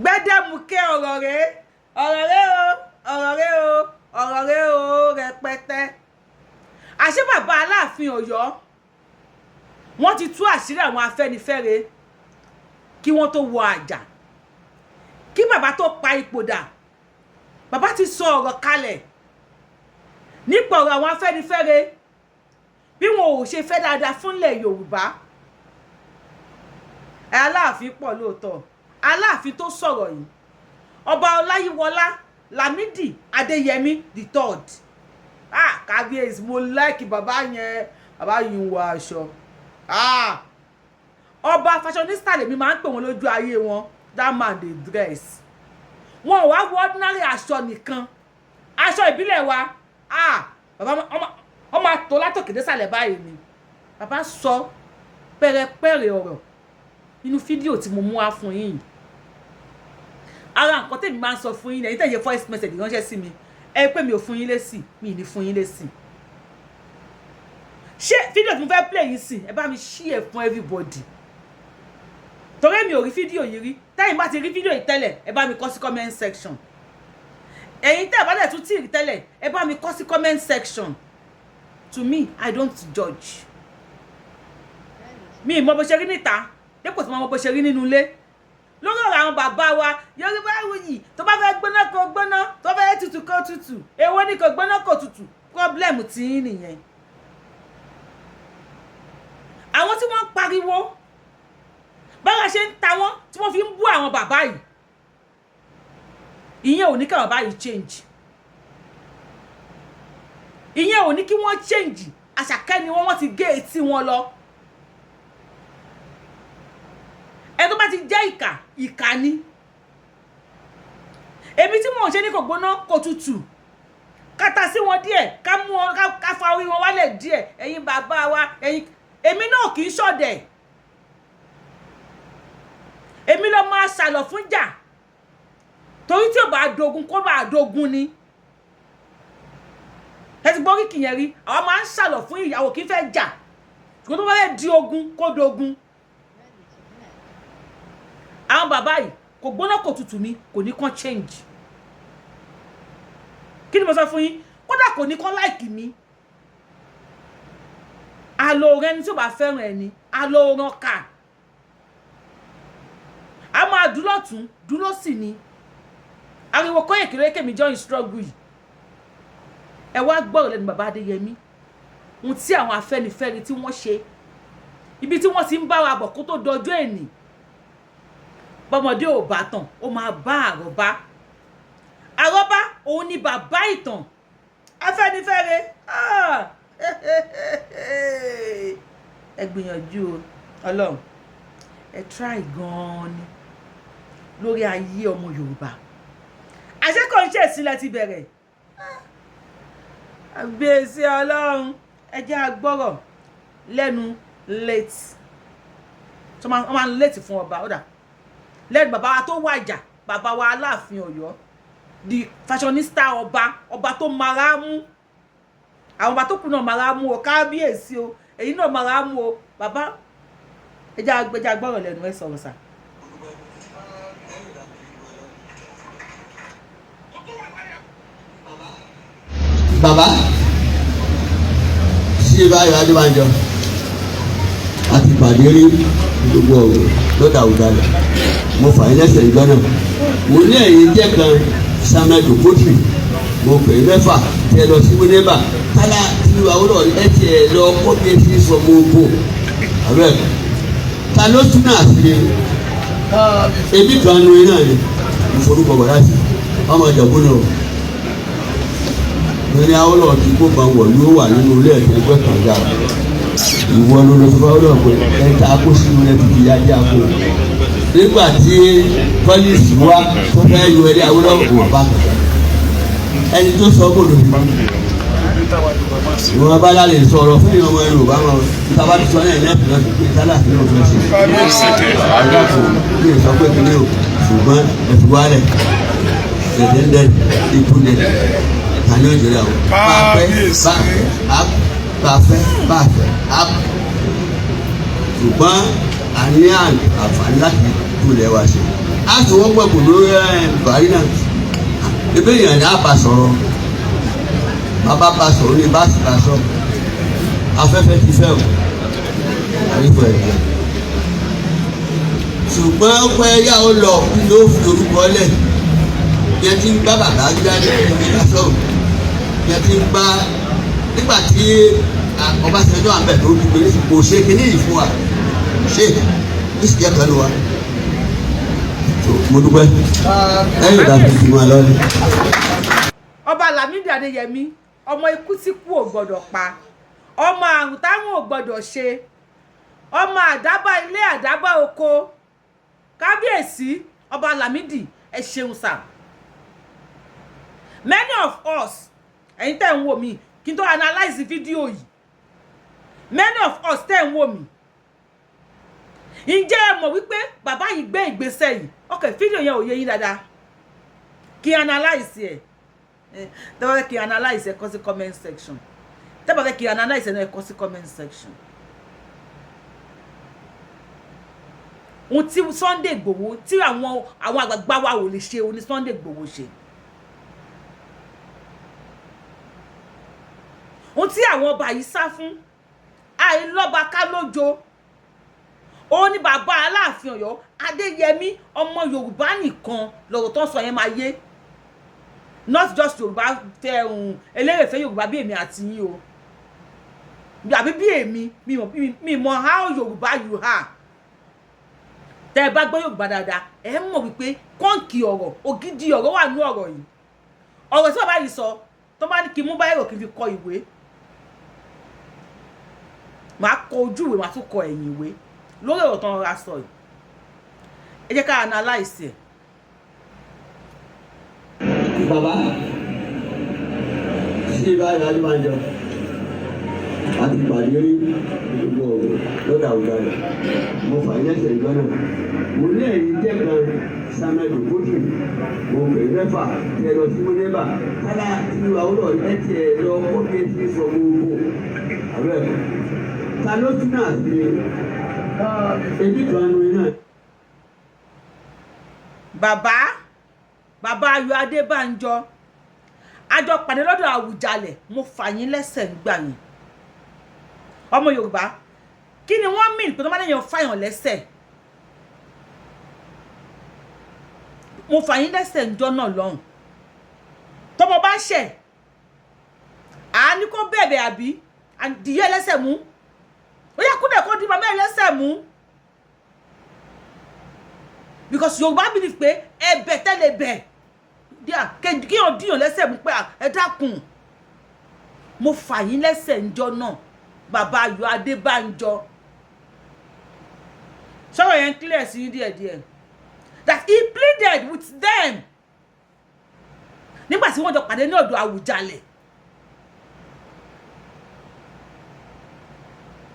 Gbẹdẹmukẹ ọ̀rọ̀ rẹ̀, ọ̀rọ̀ rẹ̀ o, ọ̀rọ̀ rẹ̀ o, ọ̀rọ̀ rẹ̀ o rẹpẹtẹ. Àṣé bàbá Aláàfin Ọ̀yọ́, wọ́n ti tú àṣírí àwọn Afẹ́nifẹ́re kí wọ́n tó wọ àjà, kí bàbá tó pa ipò dà. Bàbá ti sọ ọ̀rọ̀ kalẹ̀ nípa ọ̀rọ̀ àwọn Afẹ́nifẹ́re, bí wọn ò ṣe fẹ́ dáadáa fúnlẹ̀ Yorùbá. Aláàfin pọ̀ lóòótọ́. Aláàfin tó sọ̀rọ̀ yìí, Ọba Ọláyíwọlá Lámìdí Adéyẹmí the third. Ah, kábíyèsí, mo like bàbá yẹn. Bàbá yìí ń wọ aṣọ. Ah, ọba fashionista lèmi máa ń pè wọ́n lójú ayé wọn. That man dey dress. Wọn ò wá wọ ordinary aṣọ nìkan, aṣọ ìbílẹ̀ wa. Ah, bàbá wọn máa tó látòkè désàlẹ̀ báyìí ni. Bàbá sọ pẹ́rẹpẹ́rẹ ọ̀rọ̀ nínú fídíò tí mo mú wá fún yín. Ara nǹkan tèmi máa ń sọ fún yín, ẹ̀yin tẹ̀yẹ voice message ránṣẹ́ sí mi, ẹ pé mi ò fún yín lésì, mi ì ní fún yín lésì. Ṣé fídíò tí mo fẹ́ play yìí sìn, ẹ bá mi share fún everybody, torí mi ò rí fídíò yìí rí. Tẹ́yìn bá ti rí fídíò yìí tẹ́lẹ̀, ẹ bá mi kọ sí comment section. Ẹ̀yin tẹ́ ẹ bá dẹ̀ tún tí ì rí tẹ́lẹ̀, ẹ bá mi kọ sí comment section. To me, I don't judge. Mi ì mọ bó ṣe rí níta dípò tí mo mọ bó ṣe rí nínú ilé. Lórí ọ̀rọ̀ àwọn bàbá wa, Yorùbá wuyì, tó bá fẹ́ gbóná kó gbóná, tó fẹ́ tutù kó tutù. Èwo ni kò gbóná kò tutù? Problem tí ń nìyẹn. Àwọn tí wọ́n ń pariwo báwa ṣe ń ta wọ́n, tí wọ́n fi ń bú àwọn bàbá yìí, ìyẹn ò ní káwọn bàbá yìí change, ìyẹn ò ní kí wọ́n change. Àṣàkẹ́ ni wọ́n ti gé etí wọn lọ. Ẹ tó bá ti jẹ́ ìkà, ìkà ni. Èmi tí mò ń ṣe ní kò gbóná kò tutù, kátà sí wọn díẹ̀, ká mú wọn, ká fa orí wọn wálẹ̀ díẹ̀. Ẹ̀yin bàbá wa, ẹ̀yin, èmi náà kì í ṣọ̀dẹ̀. Èmi lọ máa ṣàlọ̀ fún jà, torí tí ò bá dogun, kó bá dogun ni. Ẹ ti gbọ́ kíkì yẹn rí. Àwọn máa ń ṣàlọ̀ fún ìyàwó, kì í fẹ́ jà, ṣùgbọ́n tó bá fẹ́ di ogun, kó dogun. Àwọn bàbá yìí, kò gbóná kò tutù mi, kò ní kán change. Kí ni mo sọ fún yín? Kódà kò ní kán like mi. Àlò rẹ ni tí ò bá fẹ́ràn ẹni, àlò ràn ká a máa dúró tún dúró sí ni. Ariwo Kóyèkí lóye kèmí join struggle yìí. Ẹ wá gbọ́rọ̀ lẹ́nu bàbá Adéyẹmí, ohun tí àwọn Afẹ́nifẹ́re tí wọ́n ṣe, ibi tí wọ́n ti ń bá wa bọ̀ kó tó dọjọ́ èní. Bọ́mọdé ò bá tàn, ó máa bá àrọ́bá. Àrọ́bá òun ni bàbá ìtàn. Afẹ́nifẹ́re, ah, ẹ gbìyànjú o. Ọlọ́run, ẹ try gan-an ni lórí ayé ọmọ Yorùbá. Àṣé kò ń ṣèsílẹ̀ ti bẹ̀rẹ̀ àgbèsè. Ọlọ́run, ẹ jẹ́ agbọ́rọ̀ lẹ́nu late tó máa ń late fún ọba. Ó dà lẹ́nu bàbá wa tó wàjà, bàbá wa Aláàfin Ọ̀yọ́, the fashionista ọba, ọba tó mara mú. Àwọn ọba tó kù náà mara mú o. Kábíyèsí o, èyí náà mara mú o. Bàbá, ẹ jẹ́ agbọ́rọ̀ lẹ́nu ẹ. Sọ̀rọ̀ sà. Bàbá sí Báyọ̀ Adébánjọ, a ti pàdé rí gbogbo ọ̀rọ̀ lọ́dà Àwùjalẹ̀. Mo fà yín lẹ́sẹ̀ ìjọ náà, mo ní ẹ̀yin jẹ́ kan Samuel Okotri, mo pè é mẹ́fà tí ẹ lọ sí wíníbà tálá tí Awólọ́wọ̀ ẹ tiẹ̀ lọ kọ́ bí ẹ ti sọ mọ́ ogun àbẹ́ ta ló tún náà sí ebi kan nu iná ni mo forúkọ bọ̀dá sí ọmọ Ìjẹ̀bú ni o. Mo ní Awólọ́wọ̀ ti kó ban wọ̀ ló wà nínú ilé ẹ̀sìn ẹgbẹ́ kan dáa. Ìwọ ló lọ fún Awólọ́wọ̀ pé ẹ ta kó sínú ẹ fi ya jẹ́ àpò nígbà tí pọ́lísì wa tó fẹ́ yọ ẹni Awólọ́wọ̀ kò bá ẹni tó sọ kò lòdì. Ìwọ̀n bá lálẹ́ sọ̀rọ̀ fún ìyọ̀mọ Yorùbá wọn tábà ti sọ náà lẹ́ẹ̀fì lọ́sí pé sálàfin náà fẹ́ ṣe àdàpọ̀ ní ìsọ pé kí ni o, ṣùgbọ́n ẹ̀fí wálẹ̀ dẹ̀dẹ̀dẹ̀ ikú dẹ̀ tani ó jẹ́rìí àwọn bá a fẹ́ bá a fẹ́ bá a fẹ́ a, ṣùgbọ́n a ní àǹfààní láti túlẹ̀ wá sí. Á sì wọ́n pọ̀ pẹ̀lú Buhari náà. Ebe èèyàn ní àbá sọ̀rọ̀, bàbá bá sọ̀rọ̀ ní bá sì bá sọ. Afẹ́fẹ́ ti fẹ́ o, àrífọ̀ ẹ̀jẹ̀. Ṣùgbọ́n pẹ́ yá ó lọ ló fi orúkọ lẹ̀. Bí ẹ ti ń gbá bàbá jáde ní sọ̀rọ̀, bí ẹ ti ń gbá nígbà tí Ọbásanjọ́ àmbẹ̀ tó dúpẹ́ kò ṣe kíní yìí fún wa ṣe ní sì jẹ́ kan ló wa. Mo dúpẹ́ lẹ́yìn ìgbà tó ti máa lọ ni. Ọba Lámìdí Adéyẹmí, ọmọ ikú tí kú ò gbọdọ̀ pa, ọmọ àrùn táwọn ò gbọdọ̀ ṣe, ọmọ àdábà ilé, àdábà oko, kábíyèsí Ọba Lámìdí, ẹ ṣeun sir. Many of us, ẹ̀yin tẹ́ ń wò mí, kí n tó analyse fídíò yìí, many of us tẹ́ ń wò mí, ǹjẹ́ ẹ mọ̀ wípé bàbá yìí gbé ìgbésẹ̀ yìí? Ok, fídíò yẹn ò yé yín dáadáa, kí n analyse ẹ̀. Tẹ́ bá fẹ́ kí n analyse ẹ̀, kọ sí comment section. Tẹ́ bá fẹ́ kí n analyse ẹ̀ náà, ẹ kọ sí comment section. Ohun tí Sunday Igboho, tí àwọn àgbààgbà wa ò lè ṣe, òun ni Sunday Igboho ṣe. Ohun tí àwọn ọba yìí sá fún, àìlọ́ba ká lójo, òun ni bàbá Aláàfin Ọ̀yọ́ Adéyẹmí. Ọmọ Yorùbá nìkan lọ̀rọ̀ tó ń sọ yẹn máa yé, not just Yorùbá tẹ elérèfé Yorùbá bí èmi àti yín o, àbí bí èmi. Mi mọ̀ how Yorùbá you are. Tẹ́ ẹ bá gbọ́ Yorùbá dáadáa, ẹ mọ̀ wípé kọ́ǹkì ọ̀rọ̀, ògidì ọ̀rọ̀ wà ní ọ̀rọ̀ yìí. Ọ̀rọ̀ tí bàbá yìí sọ, tó bá ní kí n mú báyìí kí n fi kọ ìwé, màá kọ ojú ìwé, màá tún kọ ẹ̀yìn ìwé lórí ọ̀rọ̀ tó ń ra sọ yìí. Ẹ jẹ́ ká analyse ẹ̀. Bàbá sí báyìí láti máa jọ àti pàdé rí gbogbo ọ̀rọ̀ lọ́dà Àwùjalẹ̀. Mo fà yín lẹ́sẹ̀ ìjọ náà. Mo ní ẹ̀yin jẹ́ kan Samuel Okotie, mo pè é mẹ́fà tí ẹ lọ sí mọ́nẹ́bà kálá tí àwòrán ẹ tiẹ̀ lọ kó bí ẹ ti sọ gbogbo àbẹ́ ta ló tún náà sí ebi kan nu iná. Bàbá Ayọ̀ Adébánjọ, a jọ pàdé lọ́dọ̀ Àwùjalẹ̀, mo fà yín lẹ́sẹ̀ ń gbà yín. Ọmọ Yorùbá, kí ni wọ́n mìn pé tó bá lẹ́yìn fàyàn lẹ́sẹ̀? Mo fà yín lẹ́sẹ̀ ńjọ́ náà lọ́hùn. Tọmọ bá ṣẹ̀, àá ní kó bẹ̀bẹ̀, àbí dìyẹ́ lẹ́sẹ̀ mú, ó yẹ kúndẹ̀ kó di màmá ẹ̀ lẹ́sẹ̀ mú, because Yorùbá believe pé ẹ̀bẹ̀ tẹ́lẹ̀ bẹ̀ kíyàn díyàn lẹ́sẹ̀ mú pé ẹ dákun. Mo fà yín lẹ́sẹ̀ ńjọ́ náà, bàbá Ayọ̀ Adébánjọ. Sọ̀rọ̀ yẹn clear sí yín díẹ̀díẹ̀, that he pleaded with them nígbà tí wọ́n jọ pàdé ní ọ̀dọ̀ Àwùjalẹ̀,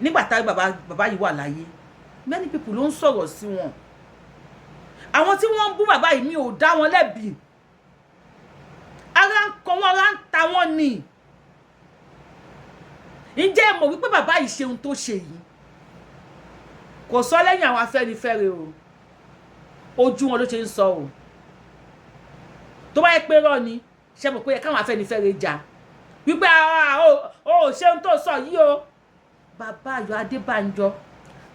nígbà tá bàbá yìí wà láyé. Many people ló ń sọ̀rọ̀ sí wọn. Àwọn tí wọ́n ń bú bàbá yìí, mi ò dá wọn lẹ́bi. Ara ń kọ wọn, ara ń ta wọn ni. Ǹjẹ́ ẹ mọ̀ wípé bàbá yìí ṣe ohun tó ṣe yìí, kò sọ lẹ́yìn àwọn Afẹ́nifẹ́re o, ojú wọn ló ṣe ń sọ o. Tó bá yẹ pé rọ́ ni, ṣe mọ̀ pé káwọn Afẹ́nifẹ́re jà wípé o ṣe ohun tó sọ yìí o. Bàbá Ayọ̀ Adébánjọ,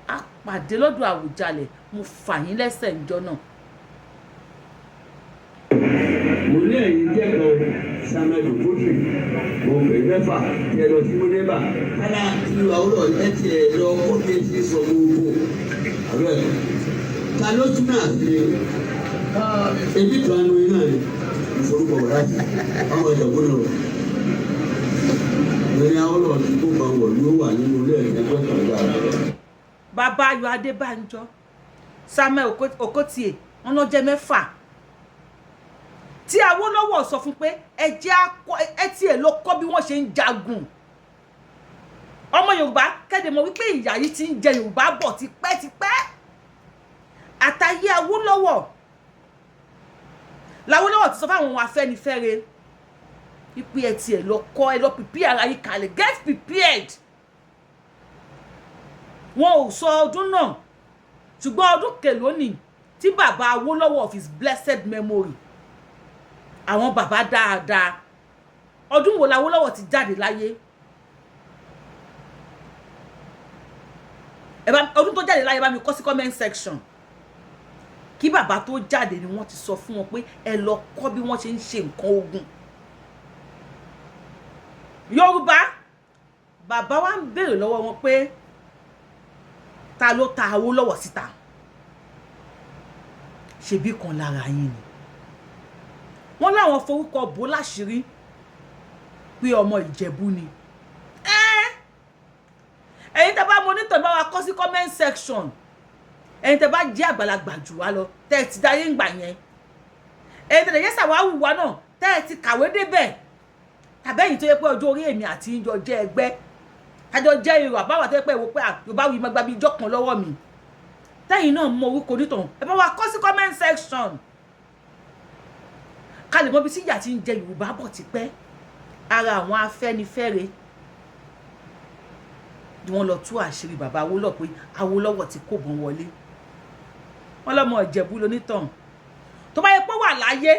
a pàdé lọ́dọ̀ Àwùjalẹ̀, mo fà yín lẹ́sẹ̀ ńjọ́ náà. Mo ní ẹ̀yin jẹ́ kan Samuel Okotie, mo pè é mẹ́fà tí ẹ lọ sí mọ́nẹ́bà kálá tí àwòrán ẹ tiẹ̀ lọ kó bí ẹ ti sọ gbogbo àbẹ́ ta ló tún náà sí ebi kan nu iná ni ìforúkọ wọ̀ láti ọmọ ìjọba náà lórí àwòrán tí kò bá wọ̀ yóò wà nínú ilé ẹ̀jẹ̀ kan dára. Bàbá Ayọ̀ Adébánjọ, Samuel Okotie, wọn lọ jẹ́ mẹ́fà tí Awólọ́wọ̀ sọ fún pé ẹ jẹ́ ẹ tiẹ̀ lọ kọ́ bí wọ́n ṣe ń jagun. Ọmọ Yorùbá kéde mọ̀ wípé ìyà yìí ti ń jẹ Yorùbá bọ̀ tipẹ́tipẹ́. Àtàyé Awólọ́wọ̀ làwólọ́wọ̀ ti sọ fáwọn ohun Afẹ́nifẹ́re wípé ẹ tiẹ̀ lọ kọ́, ẹ lọ prepare ara yìí kalẹ̀, get prepared. Wọn ò sọ ọdún náà, ṣùgbọ́n ọdún kèlónì Tí bàbá Awólọ́wọ̀ of his blessed memory, àwọn bàbá dáadáa, ọdún wo l'Awólọ́wọ̀ ti jáde láyé? Ẹ bá ọdún tó jáde láyé, bá mi kọ sí comment section. Kí bàbá tó jáde ni wọ́n ti sọ fún wọn pé ẹ lọ kọ́ bí wọ́n ṣe ń ṣe nǹkan ogun Yorùbá. Bàbá wa ń béèrè lọ́wọ́ wọn pé ta ló ta Awólọ́wọ̀ síta? Ṣebí kan lára yín ni. Wọ́n láwọn forúkọ bò láṣìírí pé ọmọ Ìjẹ̀bú ni. Ẹ̀yin tẹ́ bá mọ onítàn, bá wa kọ sí comment section. Ẹ̀yin tẹ́ bá jẹ́ àgbàlagbà jù wá lọ, tẹ́ ẹ ti dáyé ńgbà yẹn, ẹ̀yin tẹ́ yẹ sàwáwù wa náà, tẹ́ ẹ ti kàwé débẹ̀, tàbí ẹ̀yin tó yẹ pé ọjọ́ orí èmi àti ìjọ jẹ́ ẹgbẹ́, àjọ jẹ́ irọ́ àbáwá, tó yẹ pé ìwò pé Yorùbá wí máa gba bí ijọ́ kan lọ́wọ́ mi, tẹ́yìn náà mọ orúkọ onítàn, ẹ bá wa kọ sí comment section, ká lè mọ bí tíyà ti ń jẹ Yorùbá bọ̀ tipẹ́. Ara àwọn Afẹ́nifẹ́re ni wọ́n lọ tú àṣírí bàbá Awólọ́wọ̀ pé Awólọ́wọ̀ ti kóbọn wọlé. Wọ́n lọ́mọ Ìjẹ̀bú lonítàn. Tó bá yẹ pé wà láyé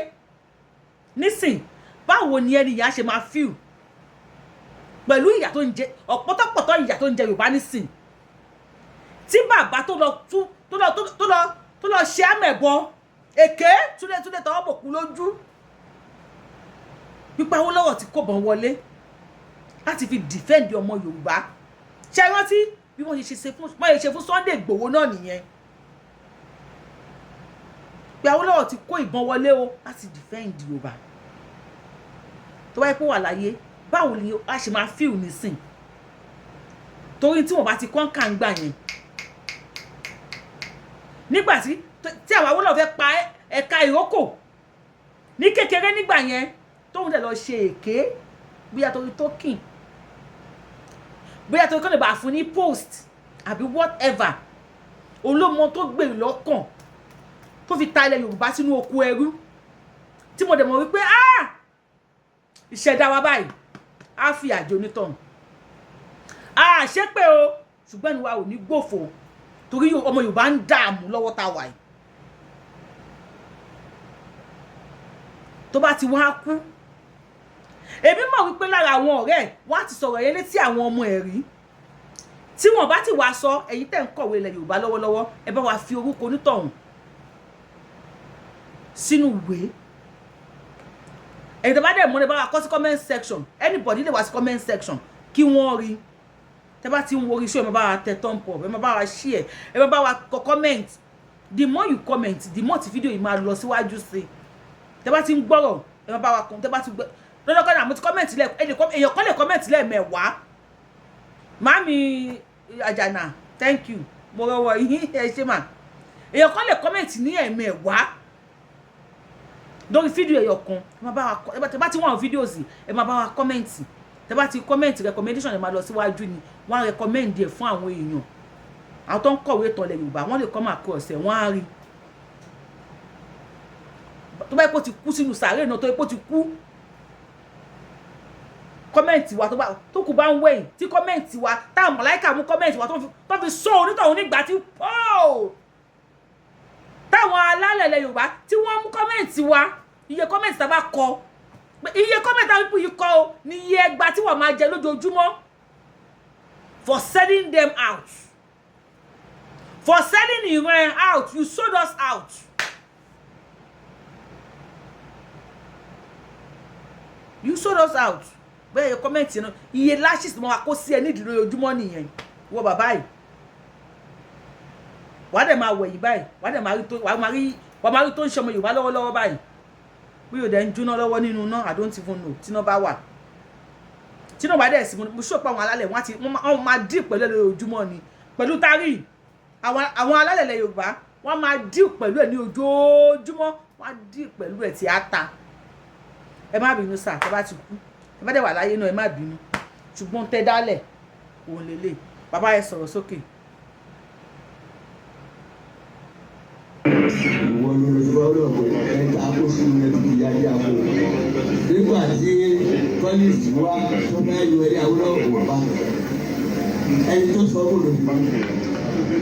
nísìn, báwo ni ẹni ìyá ṣe máa feel pẹ̀lú ìyà tó ń jẹ ọ̀pọ̀tọ̀pọ̀tọ̀, ìyà tó ń jẹ Yorùbá nísìn, tí bàbá tó lọ tú tó lọ ṣe àmẹ̀bọ èké túlẹ̀túlẹ̀ tọwọ́ bò kú lójú pípa Awólọ́wọ̀ ti kóbọn wọlé láti fi defend ọmọ Yorùbá? Ṣe rántí bí wọ́n ṣe fún Sunday Ìgbòho náà nìyẹn, pé Awólọ́wọ̀ ti kó ìbọn wọlé o láti defend Yorùbá? Tó bá yẹ kó wà láyé, báwo ni a ṣe máa feel nísìn? Torí tí wọ́n bá ti kọ́ńkà ń gbà yẹn, nígbà tí àwọn Awólọ́wọ̀ fẹ́ pa ẹ̀ka ìrókò ní kékeré nígbà yẹn, tóun dẹ̀ lọ ṣe èké, bóyá torí token, bóyá torí kọ́ lè bá fún ní post àbí whatever, olómọ tó gbèrò lọ́kàn tó fi ta ilẹ̀ Yorùbá sínú oko ẹrú, tí mo dẹ̀ mọ̀ wípé, ah, ìṣẹ̀dá wa báyìí á fi àjò onítọ̀hún a ṣe pé o, ṣùgbọ́n ìwà ò ní gbòfò, torí ọmọ Yorùbá ń dààmú lọ́wọ́ tá a wà yìí. Tó bá ti wá kú, èmi mọ̀ wípé lára àwọn ọ̀rẹ́ ẹ̀, wọ́n á ti sọ̀rọ̀ yẹn létí àwọn ọmọ ẹ̀ rí. Tí wọ́n bá ti wá sọ, ẹ̀yin tẹ̀ ń kọ̀wé ilẹ̀ Yorùbá lọ́wọ́lọ́wọ́, ẹ bá wa fi orúkọ onítọ̀hún sínú ìwé. Ẹ̀yin tó bá dẹ̀ mọ́, ẹ bá wa kọ sí comment section. Anybody lè wá sí comment section kí wọ́n rí. Tẹ́ bá ti ń wo orí show, ẹ máa bá wa tẹ thumb up, ẹ máa bá wa share, ẹ máa bá wa kọ comment. The more you comment, the more tí fídíò yìí máa lọ síwájú sí. Tẹ́ bá ti ń gbọ́rọ̀, ẹ máa bá wa kàn. Tẹ́ bá ti gbọ́ lọ́dọ̀ kan náà, mo ti comment lẹ̀, èèyàn kan lè comment lẹ́ẹ̀mẹ̀wàá. Màámi Àjànà, thank you, mo rọwọ́ yín, ẹ ṣé mà. Èèyàn kan lè comment ní ẹ̀mẹ̀wàá lórí fídíò ẹ̀yọ̀ kan. Ẹ máa bá wa, tẹ́ bá ti wọ́n àwọn fídíò sí, ẹ máa bá wa comment. Tẹ́ bá ti comment, recommendation ẹ máa lọ síwájú ni. Wọ́n á recommend ẹ̀ fún àwọn èèyàn, àwọn tó ń kọ̀wé ìtàn ilẹ̀ Yorùbá, wọ́n lè come across ẹ̀, wọ́n á rí. Tó bá yẹ kó ti kú sínú sàárè náà, tó yẹ kó ti kú, comment wa, tó bá tó kù bá ń wẹ̀yìn tí comment wa, táwọn mọ̀láìkà mú comment wa tó fi sọ onítọ̀hún nígbà tí pọ́ọ̀, táwọn alálẹ̀ ilẹ̀ Yorùbá tí wọ́n mú comment wa, iye comment tá a bá kọ, iye comment táwọn people yìí kọ o ní iye ẹgbàá tí wọ́n máa jẹ lójoojúmọ́ for selling them out, for selling Iran out. You sold us out. You sold us out. Bẹ́ẹ̀ yẹ comment náà, iye lashes tí wọ́n máa kó sí ẹ nídìí lójoojúmọ́ nìyẹn. Wọ bàbá yìí, wàá dẹ̀ máa wẹ̀yìn báyìí, wàá dẹ̀ máa rí tó wàá máa rí tó ń ṣe ọmọ Yorùbá lọ́wọ́lọ́wọ́ báyìí, bí yóò dẹ̀ ń jóná lọ́wọ́ nínú iná. I don't even know tíná bá wà, tíná bá dẹ̀ sí. Mo ṣòpọ̀ àwọn alálẹ̀, wọ́n ti wọ́n máa dì pẹ̀lú ẹ̀ lójoojúmọ́ ni, pẹ̀lú tárì àwọn alálẹ̀ ilẹ̀ Yorùbá, wọ́n máa dì pẹ̀lú ẹ̀ ní ojoojúmọ́, wọ́n á dì pẹ̀lú ẹ̀ tí a ta. Ẹ má bínú sáà, tẹ́ bá ti kú, ẹ bá dẹ̀ wà láyé náà, ẹ má bínú, ṣùgbọ́n tẹ́ dálẹ̀ òun lélẹ̀. Bàbá, ẹ sọ̀rọ̀ sókè. Ìwọ ló lọ sọ́dọ̀ pé ẹ̀ka kó sí ilẹ̀ tó yá yá kó. Nígbà tí kọ́líìsì wá tó fẹ́ yọ eré Awólọ́wọ̀, kò bá ẹni tó sọ kó lòdì.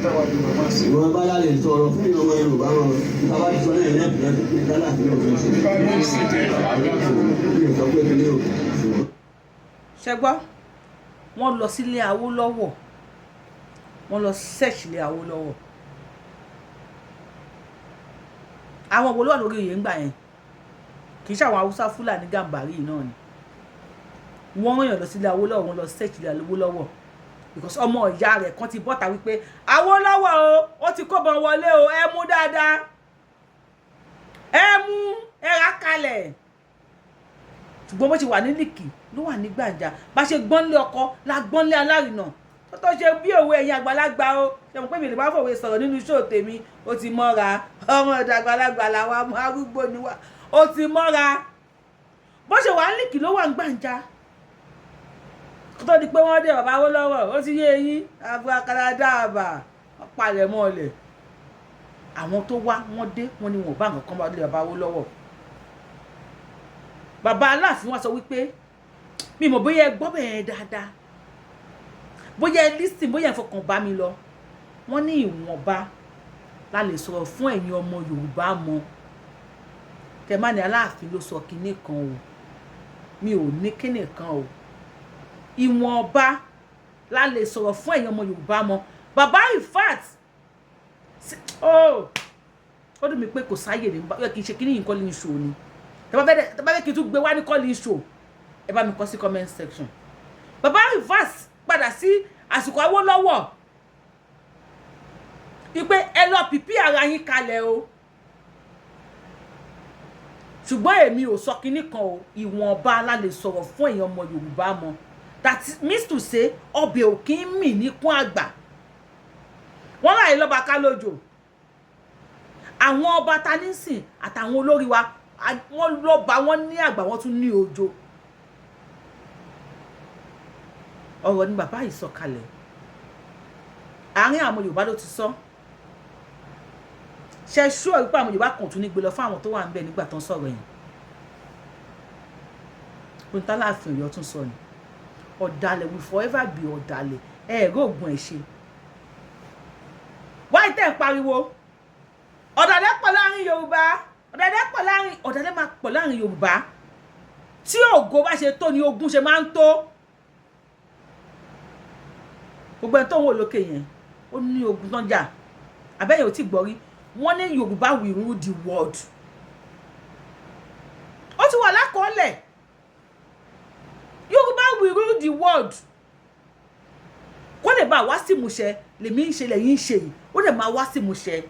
Ìwọ̀n bá lálẹ́ sọ̀rọ̀ fún ìwọ̀n Yorùbá wọn tábà ti sọ náà ní ẹ̀dùn láti pé kálàfin òfin ṣe. Mi ò sọ pé kí ni o. Ṣe gbọ́, wọ́n lọ sílé Awólọ́wọ̀, wọ́n lọ search ilé Awólọ́wọ̀. Àwọn wo ló wà lórí oyè ńgbà yẹn? Kì í ṣe àwọn Haúsá, Fúlàní, Gàmbàrí yìí náà ni. Wọ́n rán yàn lọ sílé Awólọ́wọ̀, wọ́n lọ search ilé Awólọ́wọ̀ because ọmọ ìyá rẹ̀ kan ti bọ́ta wípé Awólọ́wọ̀ o, ó ti kó bọn wọlé o, ẹ mú dáadáa, ẹ mú, ẹ rà kalẹ̀. Ṣùgbọ́n bó ṣe wà ní Líkì ló wà ní Gbàǹjà. Bá ṣe gbọ́nlé ọkọ la gbọ́nlé alárinà tó tó ṣe bí òwe. Ẹ̀yin àgbàlagbà o, ṣe mọ̀ pé mi lè bá fòwe sọ̀rọ̀ nínú show tèmi? Ó ti mọ́ra, ọmọ ọ̀dọ̀ àgbàlagbà làwọn ọmọ arúgbó ni wá, ó ti mọ́ra. Bó ṣe wà ní Líkì ló wà ní Gbàǹjà kó tó di pé wọ́n dé. Bàbá Awólọ́wọ̀, ó ti yé eyín aburakadàbà, wọ́n palẹ̀ mọ́ ọlẹ̀. Àwọn tó wá, wọ́n dé, wọ́n ní wọn ò bá nǹkan kan bá lé bàbá Awólọ́wọ̀. Bàbá Aláàfin wa sọ wípé, mi mọ̀ bóyá ẹ gbọ́ bẹ́ẹ̀ dáadáa, bóyá ẹ listen, bóyá ẹ fọkàn bá mi lọ. Wọ́n ní ìwọ̀nba la lè sọ̀rọ̀ fún ẹ̀yin ọmọ Yorùbá mọ́. Kẹ má ní Aláàfin ló sọ kinní kan o, mi ò ní kinní kan o. Ìwọ̀nba la lè sọ̀rọ̀ fún ẹ̀yin ọmọ Yorùbá mọ́. Bàbá, in fact, oh, ó dùn mí pé kò sáyè ní kí n ṣe kíní yìí. Kọ́ ní show ni. Tẹ́ bá fẹ́ kí n tún gbé wá ní call in show, ẹ bá mi kọ sí comment section. Bàbá reverse padà sí àsìkò Awólọ́wọ̀ wípé ẹ lọ pìpì ara yín kalẹ̀ o. Ṣùgbọ́n èmi ò sọ kinní kan o, ìwọ̀nba la lè sọ̀rọ̀ fún èèyàn ọmọ Yorùbá mọ́. That means to say, ọbẹ̀ ò kí ń mì níkún àgbà. Wọ́n láyé lọ́ba ká lójó. Àwọn ọba ta ní sìn àtàwọn olórí wa, wọ́n lọ́ba, wọ́n ní àgbà, wọ́n tún ní ojo. Ọ̀rọ̀ ni bàbá yìí sọ kalẹ̀. Àárín àwọn Yorùbá ló ti sọ. Ṣe ṣú ọ̀ wípé àwọn Yorùbá kan tún ní gbé lọ fún àwọn tó wà ń bẹ̀ nígbà tó ń sọ̀rọ̀ yẹn? Ohun tálàfin Ọ̀yọ́ tún sọ ni, ọ̀dàlẹ̀ will forever be ọ̀dàlẹ̀. Ẹ ẹ̀rọ ògùn ẹ̀ ṣe wáyé tẹ̀ ń pariwo ọ̀dàlẹ̀ pọ̀ láàrin Yorùbá, ọ̀dàlẹ̀ pọ̀ láàrin, ọ̀dàlẹ̀ máa pọ̀ láàrin Yorùbá. Tí ògo bá ṣe tó ni ogun ṣe máa ń tó. Gbogbo ẹni tó ń wò lókè yẹn, ó ní ogun tán jà. Àbẹ́yẹ̀ ò tí gbọ́ rí? Wọ́n ní Yorùbá will rule the world. Ó ti wà lákọọ́lẹ̀, Yorùbá will rule the world. Kó lè bá wá sí ìmúṣẹ lèmi ń ṣe, lẹ́yìn ń ṣe yìí, ó lè máa wá sí ìmúṣẹ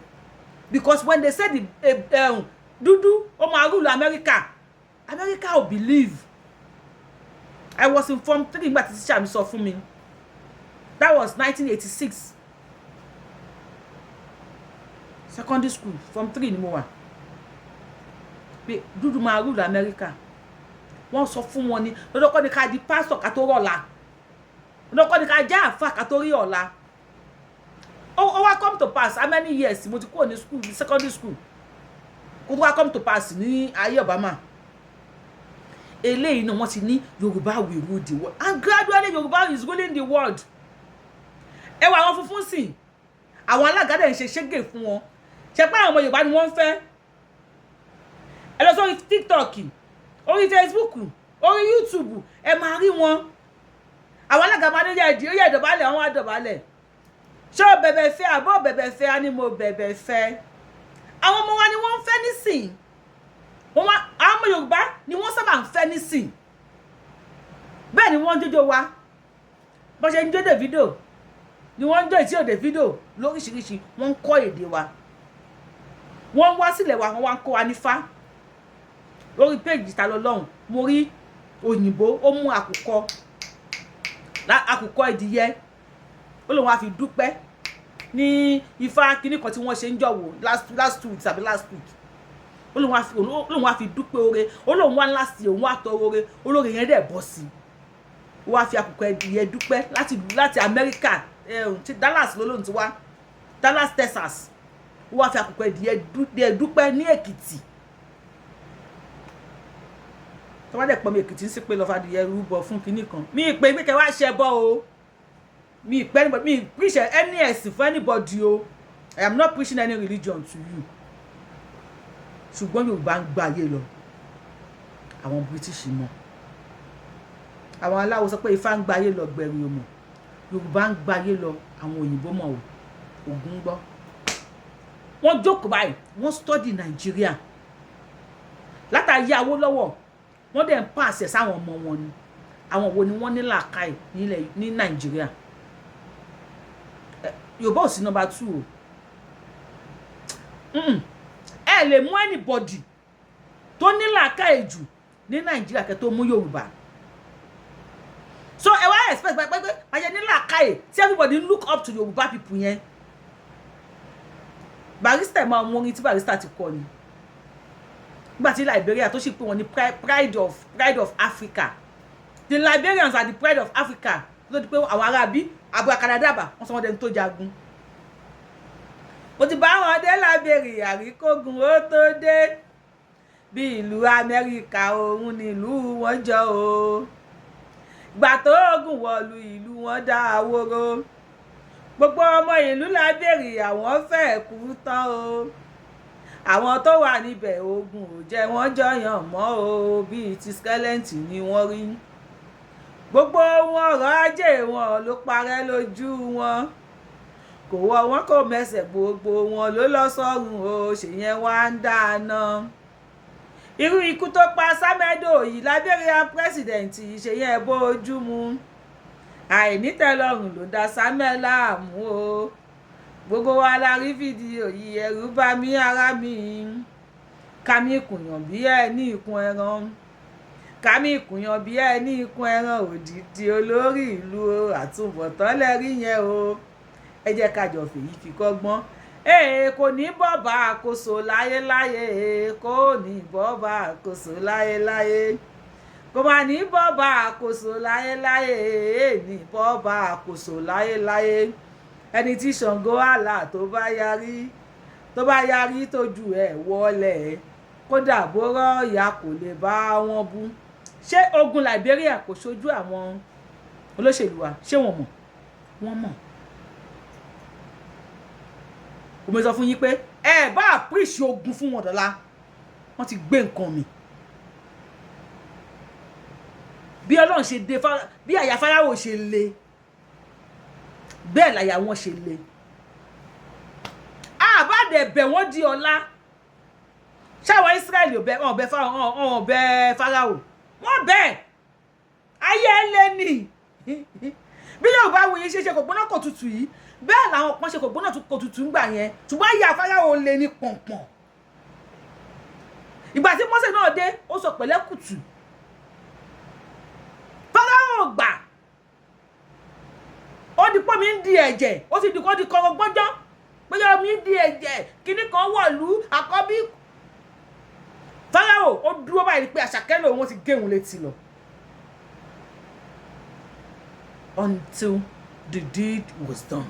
because when they say the dúdú ó máa rule America, America ò believe. I was in form three nígbà tí teacher mi sọ fún mi. That was 1986, secondary school, form three ni mo wà, pé dúdú máa rule America. Wọ́n sọ fún wọn ní lọ́dọ̀ kọ́ ni ká di pásítọ̀ ká tó rọ̀la, lọ́dọ̀ kọ́ ni ká já àfà ká tó rí ọ̀la. Ó wá come to pass. How many years mo ti kúrò ní school, ní secondary school, kó tó wá come to pass ní ayé Obama eléyìí náà? Wọ́n ti ní Yorùbá will rule the world, and gradually Yorùbá is ruling the world. Ẹ wọ àwọn funfun sìn, àwọn alága dẹ̀ ń ṣe ṣégè fún wọn. Ṣe pé àwọn ọmọ Yorùbá ni wọ́n ń fẹ́. Ẹ lọ sórí TikTok, orí Facebook, orí YouTube, ẹ máa rí wọn. Àwọn alága máa ní yẹ ẹdí ó yẹ ìdọ̀bálẹ̀, àwọn á dọ̀bálẹ̀. Ṣé o bẹ̀bẹ̀ fẹ́ àbọ̀ bẹ̀bẹ̀ fẹ́? Á ní mo bẹ̀bẹ̀ fẹ́. Àwọn ọmọ wa ni wọ́n ń fẹ́ nísìn. Wọ́n wá, àwọn ọmọ Yorùbá ni wọ́n sábà ń fẹ́ nísìn. Bẹ́ẹ̀ ni wọ́n ń jójó wa. Bọ́n ṣe ń jó Davido ni wọ́n ń jó ìtí ò Davido lóríṣiríṣi. Wọ́n ń kọ́ èdè wa, wọ́n ń wá sílẹ̀ wa, wọ́n wá ń kọ́ wa nífá. Lórí péjì ta lọ lọ́hùn, mo rí òyìnbó, ó mú àkùkọ ìdíyẹ, ó lóun á fi dúpẹ́ ní ifá kínní kan tí wọ́n ṣe ń jọ̀wọ́ last last 2 weeks àbí last week. Ó lóun á fi dúpẹ́ oore. Ó lóun wá last year, òun wá tọrọ oore, olóore yẹn dẹ̀ bọ́ sí i. Ó wá fi àkùkọ ìdíyẹ dúpẹ́ láti Amẹ́ríkà, Dallas ló lóun ti wá, Dallas, Texas. Ó wá fi àkùkọ ìdíyẹ dúpẹ́ ní Èkìtì. Tó bá dẹ̀ pọ̀ mi Èkìtì ń sì pé lọ́ọ́ fàdìyẹ rúbọ fún kinní kan, mi ì pé pé kẹ́ wá ṣẹbọ o. Mi pẹ́ anybody, mi preach any ẹ̀sìn for anybody o. I am not preaching any religion to you, ṣùgbọ́n Yorùbá ń gba ayé lọ. Àwọn British mọ̀, àwọn aláwo sọ pé Ifá ń gba ayé lọ, gbẹ̀rù mọ̀. Yorùbá ń gba ayé lọ, àwọn òyìnbó mọ̀ o. Ògún gbọ́. Wọ́n jókòó báyìí, wọ́n study Nàìjíríà látàrí Awólọ́wọ̀. Wọ́n dẹ̀ ń pàṣẹ sáwọn ọmọ wọn ni. Àwọn wo ni wọ́n ní làákàyè nílẹ̀ ní Nàìjíríà? Yorùbá ò sí number 2 o. Ẹ lè mú anybody tó ní làákàyè jù ní Nàìjíríà kẹ́ tó mú Yorùbá. So ẹ wá expect pé pé àyẹ ní làákàyè tí everybody look up to Yorùbá people yẹn. Barrister máa mú orin tí Barrister ti kọ ni nígbà tí Liberia tó sì pé wọ́n ní pride of Africa. The Liberians are the pride of Africa, tó di pé àwọn ará bí abracadabra, wọ́n sọ wọ́n dẹni tó jagun. Mo ti bá wọn dé Liberia àríkógun ó tó dé. Bí ìlú Amẹ́ríkà, òun nílùú wọn jọ o. Gbà tó ogun wọ̀lú ìlú wọn dá àwòrò, gbogbo ọmọ ìlú Liberia, wọ́n fẹ́ kú tán o. Àwọn tó wà níbẹ̀, ogun ò jẹ́ wọ́n jọyàn mọ́ o, bíi ti skeleton ni wọ́n rí. Gbogbo ohun ọrọ̀ ajé wọn ló parẹ́ lójú wọn, kò wọ wọn, kò mẹsẹ̀, gbogbo wọn ló lọ sọ́run o. Ṣèyẹn wá ń dáná irú ikú tó pa Sàmẹ́dò yìí, Liberian president yìí, ṣèyẹn bójú mu? Àìnítẹ́lọ́rùn ló dá Samuel láàmú o. Gbogbo wa la rí fídíò yìí. Ẹ̀rù bà mí, ara mi ká mi kùyàn bí ẹ ní ikùn ẹran, ká mi kùyàn bí ẹ ní ikùn ẹran. Òdìdí olórí ìlú o, àtúbọ̀tán lẹ́rí yẹn o. Ẹ jẹ́ ká jọ fèyí fi kọ́gbọ́n. Ee, kò ní bọ́ba àkóso láyéláyé, kò ní bọ́ba àkóso láyéláyé, kò má ní bọ́ba àkóso láyéláyé, ní bọ́ba àkóso láyéláyé. Ẹni tí Ṣàngó àlà tó bá yarí, tó bá yarí tójú ẹ̀ wọlé, kódà bó rọ̀ọ̀yà, kò lè bá wọn bú. Ṣé ogun Liberia kò ṣojú àwọn olóṣèlú wa? Ṣé wọ́n mọ̀? Wọ́n mọ̀. Omi sọ fún yín pé ẹ bá preach ogun fún wọn dọ́là, wọ́n ti gbé nǹkan mi. Bí Ọlọ́run ṣe dé, bí àyà Fáráò ṣe le, bẹ́ẹ̀ làyà wọn ṣe le. Àbádẹ bẹ̀ wọ́n di ọ̀la. Ṣáwọn Ísírẹ́lì ò bẹ wọn bẹ wọn bẹ Fáráò, wọ́n bẹ̀ ayé ẹ lé ní. Bí Yorùbá wuyi ṣe ṣe kò gbóná kò tutù yìí, bẹ́ẹ̀ làwọn kan ṣe kò gbóná kò tutù ń gbà yẹn, ṣùgbọ́n ayé Fáráò lé ní pọ̀npọ̀n. Ìgbà tí Mósè náà dé, ó sọ pẹ̀lẹ́kùtù, Fáráò gbà. Ó di pọ́ mi ń di ẹ̀jẹ̀, ó ti di kọ́ di kọ́rọ́ gbọ́njọ́ pé omi ń di ẹ̀jẹ̀, kíní kan wọ̀lú àkọ́bí Fáráò. Ó dúró báyìí pé àṣàkẹ́ lòun ti gé òun létí lọ until the deed was done.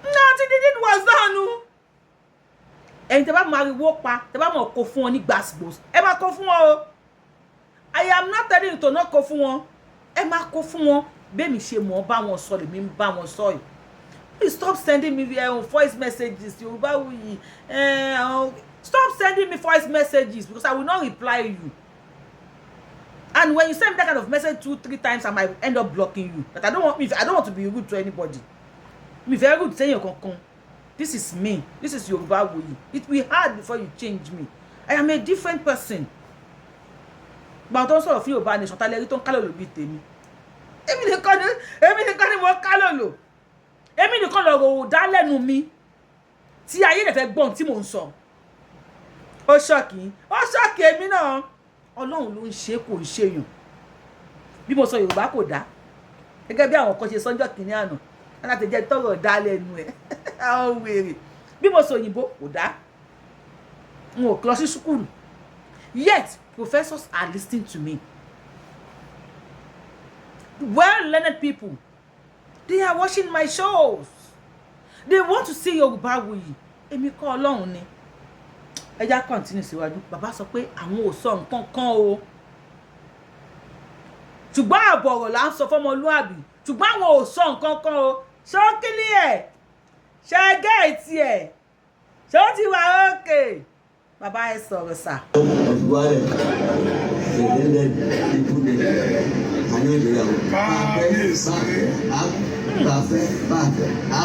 Until the deed was done o. Ẹ̀yin tẹ́ bá máa ariwo pa, tẹ́ bá mọ̀ kó fún wọn ní gbàsgbòs, ẹ máa kó fún wọn o. I am not telling you to not kó fún wọn. Ẹ máa kó fún wọn. Bẹ́ẹ̀ mi ṣe mọ̀ bá wọn sọ lèmi ń bá wọn sọ yìí. Please stop sending me voice messages. Yorùbáwùyí, stop sending me voice messages because I will not reply you. And when you send me that kind of message two, three times, I might end up blocking you. But I don't want to be rude to anybody. Mi fẹ́ rude sẹ́yìn kankan. This is me. This is Yorùbáwùyí. It will hard before you change me. I am a different person. Gbàgbọ́n tó ń sọ̀rọ̀ fún Yorùbá nation, tálẹ́rí tó ń kálọ̀ lòbí tèmi? Èmi nìkan ni, èmi nìkan ni mo kálọ̀ lò. Èmi nìkan lọ̀rọ̀ ò dá lẹ́nu mi tí ayé lè fẹ́ gbọ́n tí mò ń sọ. Ó shock, ó shock èmi náà. Ọlọ́run ló ń ṣe, kò ń ṣèyàn. Bí mo sọ Yorùbá kò dá, gẹ́gẹ́ bí àwọn kan ṣe sọ́njọ́ kìíní àná láti jẹ́ tọrọ dá lẹ́nu ẹ̀, àwọn wèrè. Bí mo sọ òyìnbó kò dá, n ò lọ sí school, yet professors are listening to me. Well learned people, they are watching my shows. They want to see Yorùbáwùyí. Èmi kọ́, Ọlọ́run ni. Ẹ já continue síwájú. Bàbá sọ pé àwọn ò sọ nǹkan kan o, ṣùgbọ́n àbọ̀ ọ̀rọ̀ là ń sọ fọ́mọlúàbí. Ṣùgbọ́n àwọn ò sọ nǹkan kan o. Ṣókílì ẹ̀ ṣe get ẹ̀, ṣé ó ti wà ókè? Bàbá, ẹ sọ̀rọ̀ sà. Ẹ̀fúwálẹ̀ ìdílé ikú ni àní ìgbéyàwó. Bá a fẹ́, bá a fẹ́, á bá a fẹ́, bá a fẹ́, á.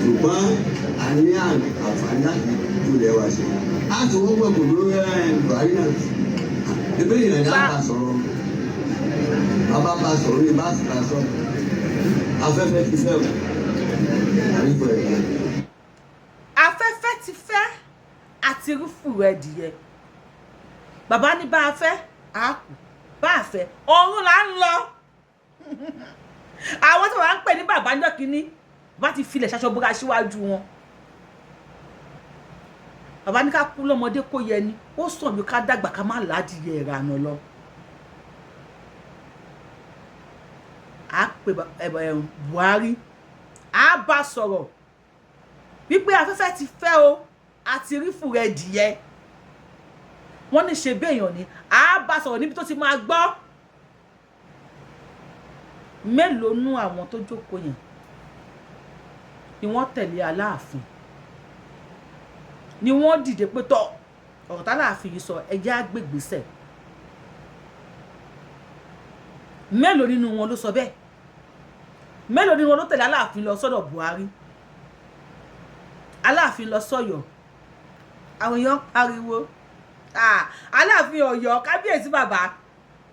Ṣùgbọ́n a ní àǹfààní láti túlẹ̀ wá sí. A ti wọ́n pẹ̀ pẹ̀lú Buhari náà. Ebe ìrìn àjò àbá sọ̀rọ̀. Bàbá bá sọ̀rọ̀ ní bá bá sọ̀rọ̀. Afẹ́fẹ́ ti fẹ́ o. Àríkọ̀ ẹ̀. Afẹ́fẹ́ ti fẹ́ àti rúfùrù ẹ̀dìyẹ. Bàbá ní bá a fẹ́, a kù, bá a fẹ́, ọ̀run là ń lọ. Àwọn tí wọ́n ń pè ní bàbá ńjọ́ kínní bá ti filẹ̀ ṣaṣọ búra síwájú wọn. Bàbá ní ká kú lọ́mọdé kó yẹ ni, ó sàn bí ká dàgbà ká má ládìyẹ ìrànà lọ. A pè Buhari, a bá sọ̀rọ̀ wípé afẹ́fẹ́ ti fẹ́ o, àti rí fùrọ̀ ẹ̀dìyẹ. Wọ́n ní ṣe béèyàn ni a bá sọ̀rọ̀ níbi tó ti máa gbọ́. Mélòó nú àwọn tó jókòó yẹn ni wọ́n tẹ̀lé Aláàfin, ni wọ́n dìde pé tọ́ ọ̀rọ̀ tÁláàfin yìí sọ, ẹjẹ́ àgbègbèsẹ̀? Mélòó nínú wọn ló sọ bẹ́ẹ̀? Mélòó nínú wọn ló tẹ̀lé Aláàfin lọ sọ́dọ̀ Buhari? Aláàfin lọ sọ́yọ́, àwọn èèyàn pariwo, "Aláàfin Ọ̀yọ́, kábíyèsí bàbá."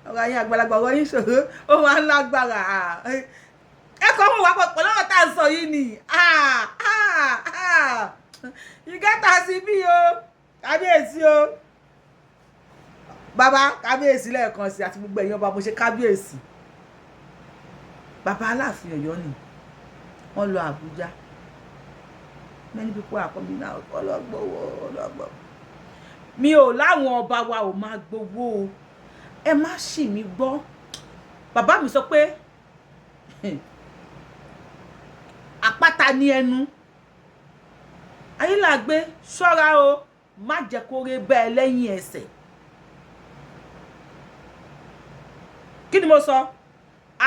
Ọ̀rọ̀ ayé àgbàlagbà, ọ̀rọ̀ yín ṣòro, ó máa ń lágbára. Ẹ kọ́ wọn wá pọ̀ lọ́rọ̀ tá à ń sọ yìí ni. You get as e be o. Kábíyèsí o, bàbá, kábíyèsí lẹ́ẹ̀kan sí, àti gbogbo ẹ̀yin ọba, mo ṣe kábíyèsí. Bàbá Aláàfin Ọ̀yọ́ ni wọ́n lọ Àbújá. Many people are coming out, ọlọ́gbọ̀wọ́ ọlọ́gbọ̀. Mi ò láwọn ọba wa ò máa gbowó o, ẹ má ṣì mí gbọ́. Bàbá mi sọ pé àpáta ní ẹnu ayélujágbé, ṣọ́ra o, má jẹ́ kó ré bẹ́ẹ̀ lẹ́yìn ẹsẹ̀. Kí ni mo sọ?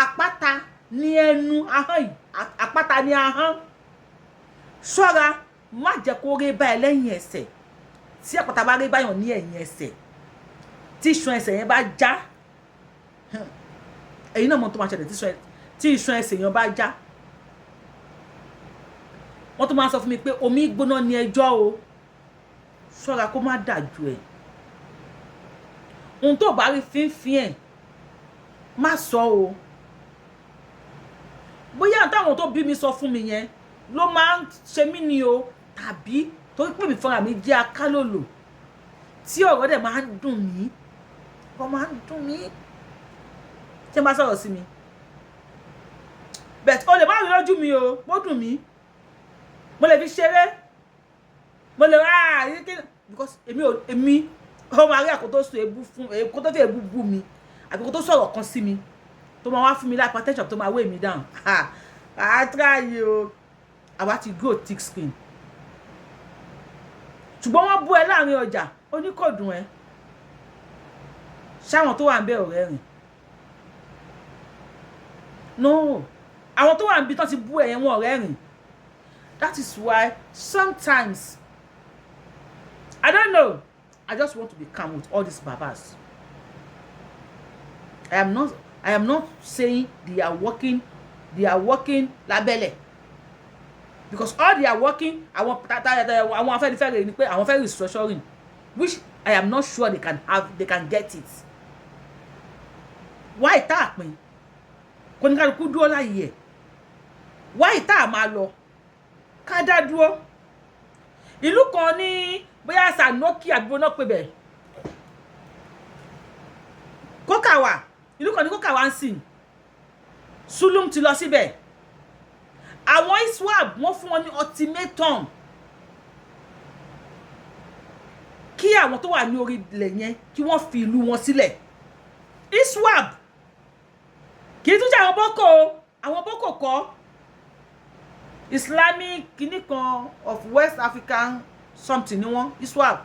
Àpáta ní ẹnu ahọ́n yìí, àpáta ní ahọ́n. Ṣọ́ra, má jẹ́ kó ré bẹ́ẹ̀ lẹ́yìn ẹsẹ̀. Tí àpáta bá ré báyọ̀ ní ẹ̀yìn ẹsẹ̀, tí iṣan ẹsẹ̀ yẹn bá já, ẹ̀yin náà mọ̀ tó máa ṣẹlẹ̀ tí iṣan ẹsẹ̀ yẹn bá já. Wọ́n tún máa sọ fún mi pé omi gbóná ní ẹjọ́ o, ṣọ́ra kó má dàjú ẹ̀. Ohun tó bá rí fínfín ẹ̀, má sọ o. Bóyá táwọn tó bí mi sọ fún mi yẹn ló máa ń ṣe mí ni o, tàbí torí pé mi fúnra mi jẹ́ akálòlò tí ọ̀rọ̀ dẹ̀ máa ń dùn mí, ọ̀rọ̀ máa ń dùn mí tí ẹ bá sọ̀rọ̀ sí mi. But o lè má rí lójú mi o, ó dùn mí, mo lè fi ṣeré, mo lè rà á, because èmi ò èmi ó máa rí àkótó sọ ebú fún kó tó fi ebú bú mi àbí kó tó sọ̀rọ̀ kan sí mi tó máa wá fún mi lápá attention, tó máa weigh me down. À try o, àwa ti grow thick skin. Ṣùgbọ́n wọ́n bú ẹ láàrin ọjà, ó ní kò dùn ẹ́. Ṣáwọn tó wà ń bẹ ọ̀rẹ́ rìn? No, àwọn tó wà ń bí tán ti bú ẹ̀yẹn, wọn ọ̀rẹ́ rìn. That is why sometimes, I don't know, I just want to be calm with all these babas. I am not saying they are working lábẹ́lẹ̀, because all they are working, àwọn Afẹ́nifẹ́re ni pé àwọn fẹ́ restructuring, which I am not sure they can get it. Why tá a pín kò ní kálukú dúró láyé ẹ̀? Why tá a máa lọ ká dá dúró? Ìlú kan ní bóyá Sanoki àbí bóná pé bẹ́ẹ̀, Kókàwá, ìlú kan ní Kókàwá ń sìn. Sulum ti lọ síbẹ̀. Àwọn ISWAP, wọ́n fún wọn ní ultimatum kí àwọn tó wà ní orí ilẹ̀ yẹn kí wọ́n fi ìlú wọn sílẹ̀. ISWAP kì í tún jẹ́ àwọn Boko o, àwọn Boko kọ́, Islamic kìíní kan of West African something ni wọ́n, ISWAP.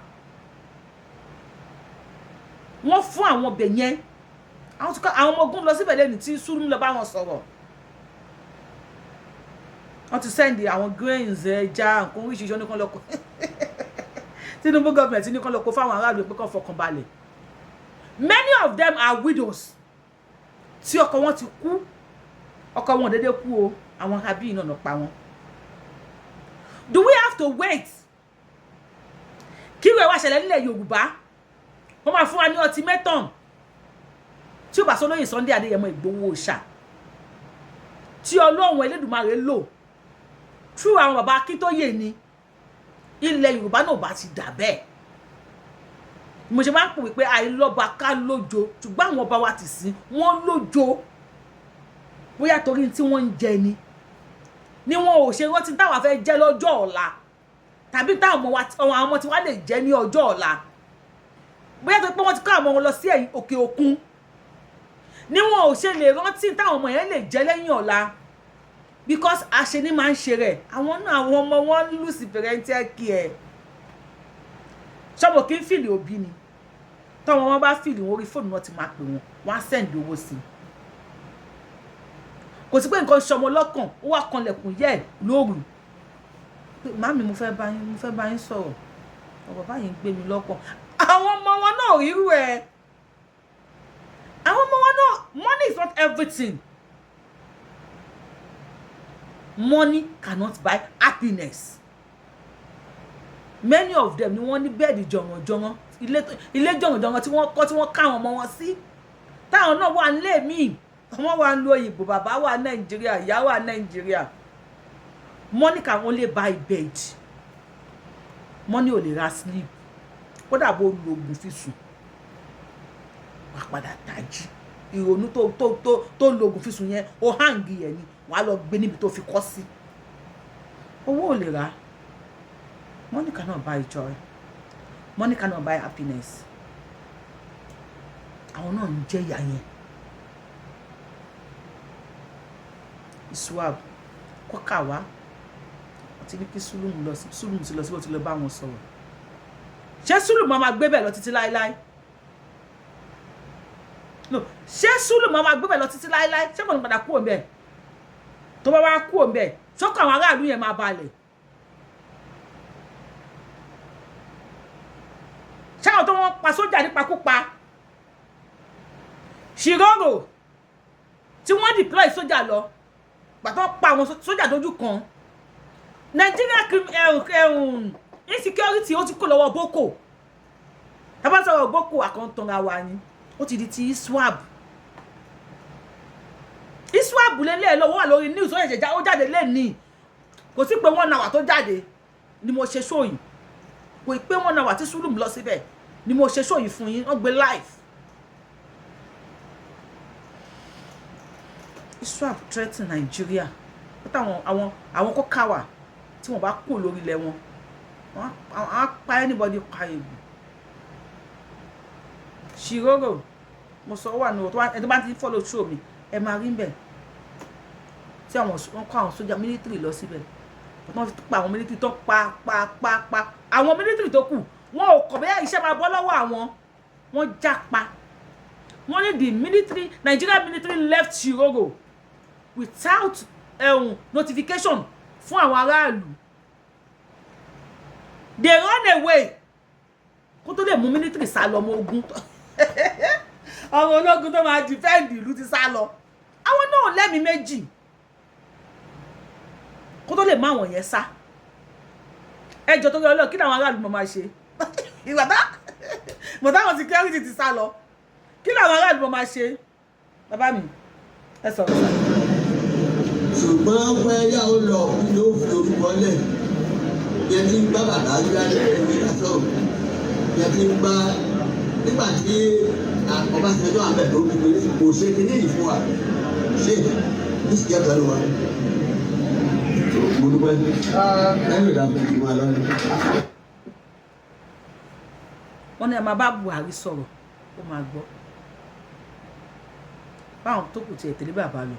Wọ́n fún àwọn ọbẹ̀ yẹn Àwọn tí kọ́ àwọn ọmọ ogun lọ síbẹ̀ lẹ́nu tí Zulum lọ bá wọn sọ̀rọ̀. Wọ́n ti send àwọn grains, ẹja, nǹkan oríṣiríṣi oníkan lọ kó. Tinubu government ní kán lọ kó fáwọn aráàlú pé kán fọkàn balẹ̀. Many of them are widows tí ọkọ wọn ti kú. Ọkọ wọn ò déédéé kú o, àwọn abí náà lọ pa wọn. Do we have to wait kí ìwé wa ṣẹlẹ̀ nílẹ̀ Yorùbá? Wọ́n máa fún wa ní ultimatum. Tí ó bá sọ lóyè Sunday Adéyẹmọ Ìgbòho Òòṣà tí Ọlọ́run Elédùmarè lò through àwọn bàbá Akíntóyè ni, ilẹ̀ Yorùbá náà bá ti dà bẹ́ẹ̀. Mo ṣe máa ń pè wípé àìlọ́ba ká lójo, ṣùgbọ́n àwọn ọba wa ti sìn wọ́n lójo, bóyá torí tí wọ́n ń jẹ ni wọn ò ṣe rántí táwa fẹ́ jẹ́ lọ́jọ́ ọ̀la, tàbí táwọn ọmọ wa, àwọn ọmọ tí wọ́n lè jẹ́ ní ọjọ́ ọ̀la, bóyá torí pé wọ́n ti kọ́ àwọn ọmọ wọn lọ sí òkè òkun ni wọn ò ṣe lè rántí táwọn ọmọ yẹn lè jẹ́ lẹ́yìn ọ̀la, because àṣeni máa ń ṣe rẹ̀. Àwọn náà, àwọn ọmọ wọn ń lose parental care. Ṣọmọ kí n feel òbí ni? Tọ́mọ wọn bá feel wọn, orí fóònù wọn ti máa pè wọn, wọn á send owó sí i. Kò sí pé nǹkan ṣọmọ lọ́kàn, ó wá kanlẹ̀kùn yẹ́ lóru pé, "Màmí, mo fẹ́ bá yín sọ̀rọ̀, ọ̀rọ̀ báyìí ń gbé mi lọ́kàn." Àwọn ọmọ wọn náà rírú ẹ̀. Àwọn ọmọ wọn náà, money is not everything. Money cannot buy happiness. Many of them ni wọ́n ní bed jọ̀rọ̀jọ̀rọ̀, ilé jọ̀rọ̀jọ̀rọ̀ tí wọ́n kọ́, tí wọ́n ká àwọn ọmọ wọn sí, táwọn náà wà nílé míì. Wọ́n wà ń lo òyìnbó, bàbá wà Nàìjíríà, ìyá wà Nàìjíríà. Money can only buy bed, money ò lè ra sleep. Kódà bó lo oògùn fi sùn, wàá padà tají. Ìrònú tó lo oògùn fi sùn yẹn, ó hang yẹn ni wàá lọ gbé níbi tó fi kọ́ sí. Owó ò lè rà. Money cannot buy joy, money cannot buy happiness. Àwọn náà ń jẹ́ ìyà yẹn. ISWAP kọ́kà wá, wọ́n ti ní kí Zulum lọ sí. Zulum ti lọ sí, wọ́n ti lọ bá wọn sọ̀rọ̀. Ṣé Zulum máa gbé bẹ́ẹ̀ lọ títí láéláé? No, ṣé Zulum máa gbé bẹ́ẹ̀ lọ títí láéláé? Ṣé kò ní padà kúrò ńbẹ̀? Tó bá wá kúrò ńbẹ̀, ṣọ́kọ̀ àwọn aráàlú yẹn máa balẹ̀? Ṣáwọn tó wọ́n pa sójà nípakúpa Ṣìrórò tí wọ́n deploy sójà lọ, gbàtọ́ pa àwọn sójà dójú kan? Nigeria insecurity, ó ti kó lọ́wọ́ Boko. Tá bá sọ̀rọ̀ Boko, àkàntànra wa ni. Ó ti di ti ISWAP. ISWAP lélẹ̀ lọ́wọ́ wà lórí news. Ó ṣẹ̀ṣẹ̀ ó jáde lẹ́nìí, kò sí pé 1 hour tó jáde ni mo ṣe show yìí. Kò pé 1 hour tí Zulum lọ síbẹ̀ ni mo ṣe show yìí fún yín. Wọ́n gbé live. ISWAP threaten Nigeria táwọn àwọn kó káwà tí wọ́n bá kú lórí ilẹ̀ wọn, wọ́n á pa anybody, pa ègbò. Ṣìrórò mo sọ wà ní ọ̀tọ̀. Ẹni tó bá ti follow show mi, ẹ máa rí bẹ́ẹ̀ tí àwọn wọ́n kó àwọn sójà military lọ síbẹ̀. Wọ́n fi pa àwọn military tó pa pa pa pa. Àwọn military tó kù, wọn ò kọ̀ bẹ́ẹ̀, iṣẹ́ máa bọ́ lọ́wọ́ àwọn, wọ́n já pa. Wọ́n ní the military, Nigeria military left Shiroro without notification fún àwọn aráàlú. They run away. Kó tó lè mú military sá lọ, ọmọ ogun, ọmọ ológun tó máa defend ìlú ti sá lọ. Àwọn náà lẹ́mìí méjì kó tó lè má àwọn yẹn sá. Ẹjọ́ tó yọ lọ, kí làwọn aráàlú máa ṣe ìgbà tá mọ̀ táwọn security ti sá lọ? Kí làwọn aráàlú máa ṣe? Bàbá mi, ẹ sọ̀rọ̀ sá. Ṣùgbọ́n pẹ́ yá, ó lọ, yóò fi orúkọ lẹ̀ yẹn tí ń bá bàbá yá lẹ́yìn lásán yẹn tí ń bá nígbà tí Ọbásanjọ́ àbẹ̀ tó fi pé kò ṣe kíní yìí fún wa ṣe ní sì jẹ́ pẹ̀lú wa. Mo dúpẹ́ lẹ́yìn ìdáhùn ìgbìmọ̀ àlọ́ ni. Wọ́n ní ẹ máa bá Buhari sọ̀rọ̀, ó máa gbọ́. Báwọn tó kù tiẹ̀ tẹ̀lé bàbá lọ.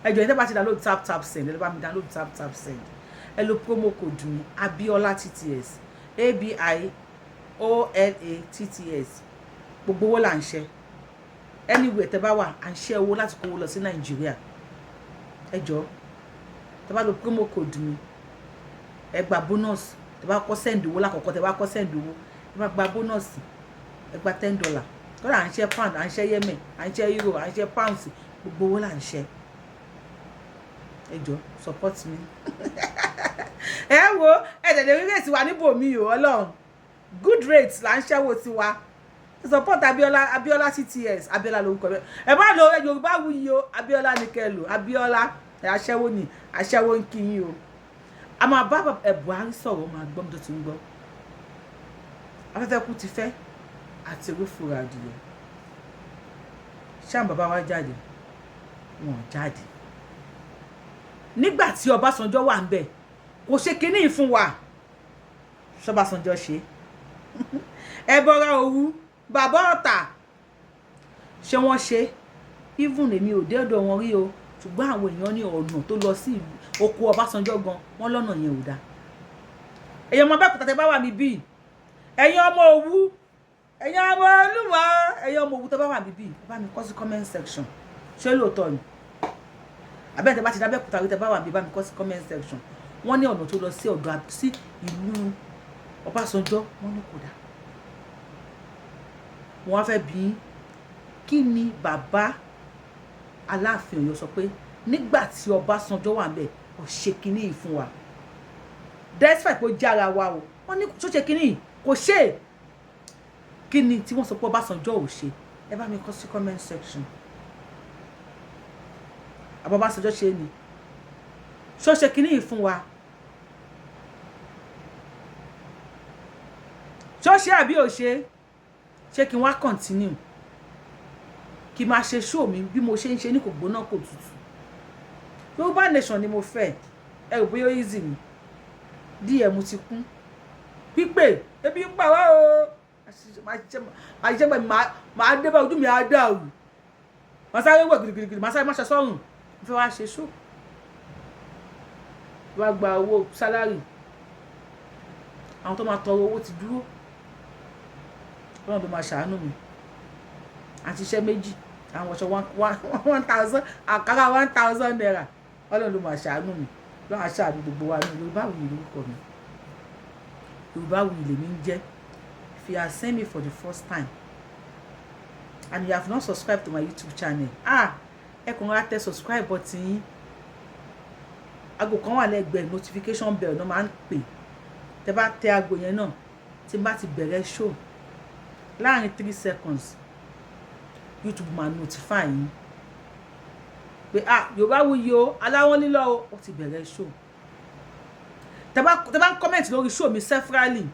Ẹ jọ̀ọ́, ẹ tẹ́ bá ti download Tap Tap Send, ẹ bá mi download Tap Tap Send. Ẹ lo promo code mi, Abiola TTS, ABIOLA TTS. Gbogbo owó là ń ṣe. Anywhere tẹ́ bá wà, à ń ṣe owó láti kówó lọ sí Nàìjíríà. Ẹ jọ̀ọ́, tẹ́ bá lo promo code mi, ẹ gba bonus. Tẹ́ bá kọ́ send owó lákọ̀ọ́kọ́, tẹ́ bá kọ́ send owó, ẹ bá gba bonus, ẹ gba $10. Kọ́dà à ń ṣe pound, à ń ṣe Yemen, à ń ṣe euro, à ń ṣe pounds, gbogbo owó là ń ṣe. Ẹ jọ̀ọ́, support mi. Ẹ wo, ẹ tẹ̀lé rí rate wa níbòmí o. Ọlọ́run, good rate là ń ṣẹ́wó tiwa. Support Abiola, Abiola CTS, Abiola lórúkọ rẹ. Ẹ bá lo Yorùbá Wuyi o, Abiola ní kẹ́ lò. Abiola aṣẹ́wó ni, aṣẹ́wó ń kí yín o. A máa bá ẹ Buhari sọ̀rọ̀, máa gbọ́ mi tó ti ń gbọ́. Afẹ́fẹ́ kú ti fẹ́ àti rúfurà adìyẹ. Ṣáà bàbá wa jáde, wọn ò jáde. Nígbà tí Ọbásanjọ́ wà ń bẹ̀, kò ṣe kinní fún wa. Ṣọbásanjọ́ ṣe ẹ bọ́ra òwu bàbá ọ̀tà, ṣé wọ́n ṣe? Even èmi ò dé ọ̀dọ̀ wọn rí o, ṣùgbọ́n àwọn èèyàn ní ọ̀nà tó lọ sí oko Ọbásanjọ́ gan, wọ́n lọ́nà yẹn ò dáa. Ẹ̀yin ọmọ Abẹ́òkúta tẹ́ bá wà mí bíi, ẹ̀yin ọmọ Òwu, ẹ̀yin ọmọ Olúmọ, ẹ̀yin ọmọ Òwu tẹ́ bá wà mí bíi, ẹ bá mi kọ sí comment section, ṣé lóòótọ́ ni? Àbẹ́ẹ̀ tẹ́ bá ti dábẹ́òkúta rí, tẹ́ bá wà mí, bá mi kọ sí comment section. Wọ́n ní ọ̀nà tó lọ sí ọ̀dọ̀ sí ìlú Ọbásanjọ́, wọ́n ní kò dáa. Wọ́n á fẹ́ bí, kí ni bàbá Aláàfin Ọ̀yọ́ sọ pé nígbà tí Ọbásanjọ́ wà ńbẹ̀ kò ṣe kinní yìí fún wa, despite pé ó jára wa o? Wọ́n ní tó ṣe kinní yìí, kò ṣe é. Kí ni tí wọ́n sọ pé Ọbásanjọ́ ò ṣe? Ẹ bá mi kọ sí comment section. Àbọ̀ Ọbásanjọ́ ṣe ni, ṣó ṣe kinní yìí fún wa? Ṣó ṣe àbí ò ṣe? Ṣé kí n wá continue, kí n máa ṣe show mi bí mo ṣe ń ṣe ní kò gbóná kò tutù? Yorùbá Nation ni mo fẹ́. Ẹ rò bóyá easy ni? DM ti kún pípé, ebi ń pa wá o. Máa ṣiṣẹ́ pẹ̀, máa dé bá ojú mi á dàrú, máa sáré wẹ̀ gidigidi, máa sáré máa ṣe sọ́run. Mo fẹ́ wá ṣe show, wá gba owó salary. Àwọn tó máa tọrọ owó ti dúró. Ọlọ́run tó máa ṣàánú mi. Àti iṣẹ́ méjì, àwọn ọ̀ṣọ́ 1,000, àkàrà ₦1,000. Ọlọ́run ló máa ṣàánú mi, lọ́wọ́ àṣàánú gbogbo wa ní. Yorùbá Wuyi lórúkọ mi, Yorùbá Wuyi lèmi ń jẹ́. If you are seeing me for the first time and you have not subscribed to my YouTube channel, ah, ẹ kàn rà tẹ subscribe button yín. Aago kan wà lẹ́gbẹ̀ẹ́, notification bell náà máa ń pè. Tẹ bá tẹ aago yẹn náà, tí n bá ti bẹ̀rẹ̀ show, láàrin 3 seconds, YouTube máa notify yín pé, ah, Yorùbá Wuyi o, aláwọ̀ lílọ o, ó ti bẹ̀rẹ̀ show. Tẹ bá ń comment lórí show mi severally,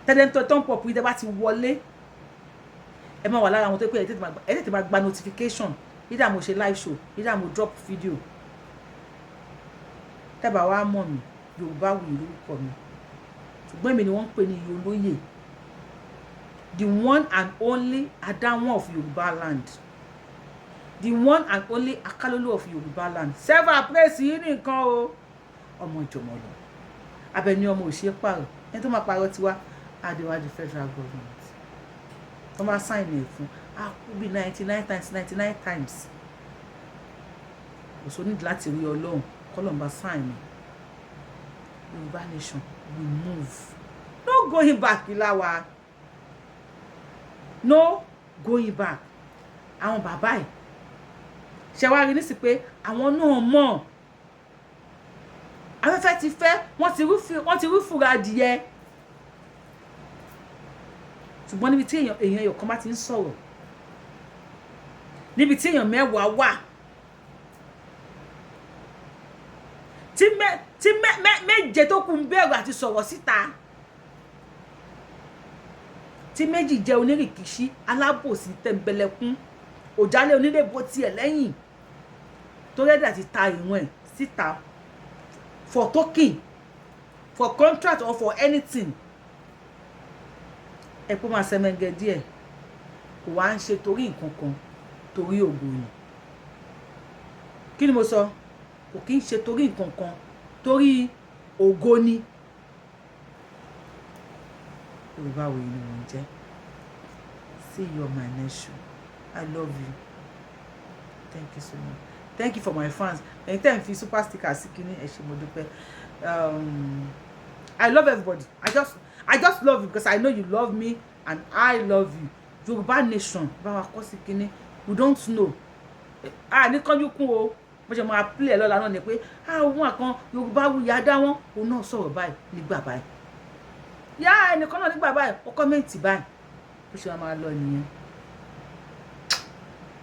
tẹ́lẹ̀ ń tọ́ tó ń pọ̀ pé tẹ bá ti wọlé, ẹ máa wà lára àwọn tó pé ẹ tètè máa gba notification, either mo ṣe live show, either mo drop video. Tẹ́ bá wá mọ̀ mí, Yorùbá Wuyi lórúkọ mi, ṣùgbọ́n èmi ni wọ́n ń pè ní Olóyè, the one and only Adáwọn of Yorùbá land, the one and only Akálólú of Yorùbá land. Several praise yìí nìkan o. Ọmọ ìjọmọ lọ Abẹni, ọmọ òṣèré pààrọ̀ ẹni tó máa pààrọ̀ tiwa, adéwájú federal government tó máa sign ẹ̀ fún, á kú bí 99 times 99 times. Kò sóní láti rí Ọlọ́run kọ́lọ́n bá sign ẹ̀. Yorùbá Nation, we move, no going back. Ìlàwà, no going back. Àwọn bàbá ẹ̀ ṣe wá rí nísì pé àwọn náà mọ̀ afẹ́fẹ́ ti fẹ́, wọ́n ti rú fúra adìyẹ. Ṣùgbọ́n níbi tí èèyàn ẹyọ kan bá ti ń sọ̀rọ̀, níbi tí èèyàn 10 wà, tí méje tó kù ń bẹ̀rù àti sọ̀rọ̀ síta, tí méjì jẹ́ onírìkìṣí, alábòsí, tẹ̀m̀bẹ̀lẹ̀kún òjálẹ̀, onílé bo tiẹ̀ lẹ́yìn, tó ready àti ta ìwọ̀n ẹ̀ síta for token, for contract or for anything, ẹ kó máa sẹ́mẹ́gẹ́ díẹ̀. Kò wá ń ṣe torí nǹkan kan, torí ògo ni. Kí ni mo sọ? Kò kí ń ṣe torí nǹkan kan, torí ògo ni. Yorùbá Wuyi ni mò ń jẹ́. See you on my next show. I love you. Thank you so much. Thank you for my fans. Ẹ̀yin tẹ́ ń fi super sticker sí kínní, ẹ ṣé, mo dúpẹ́. I love everybody. I just love you because I know you love me and I love you. Yorùbá nation, bá wa kọ́ sí kínní. We don't know. A ní kánjú kún o. Bó ṣe máa play ẹ lọ́la náà ni pé àwọn kan Yorùbá wuyì á dá wọn, òun náà sọ̀rọ̀ báyìí nígbà báyìí, yá ẹnìkan náà nígbà báyìí, ó comment báyìí. Bó ṣe máa lọ nìyẹn.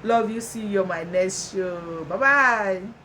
Love you. See you on my next show. Bye bye.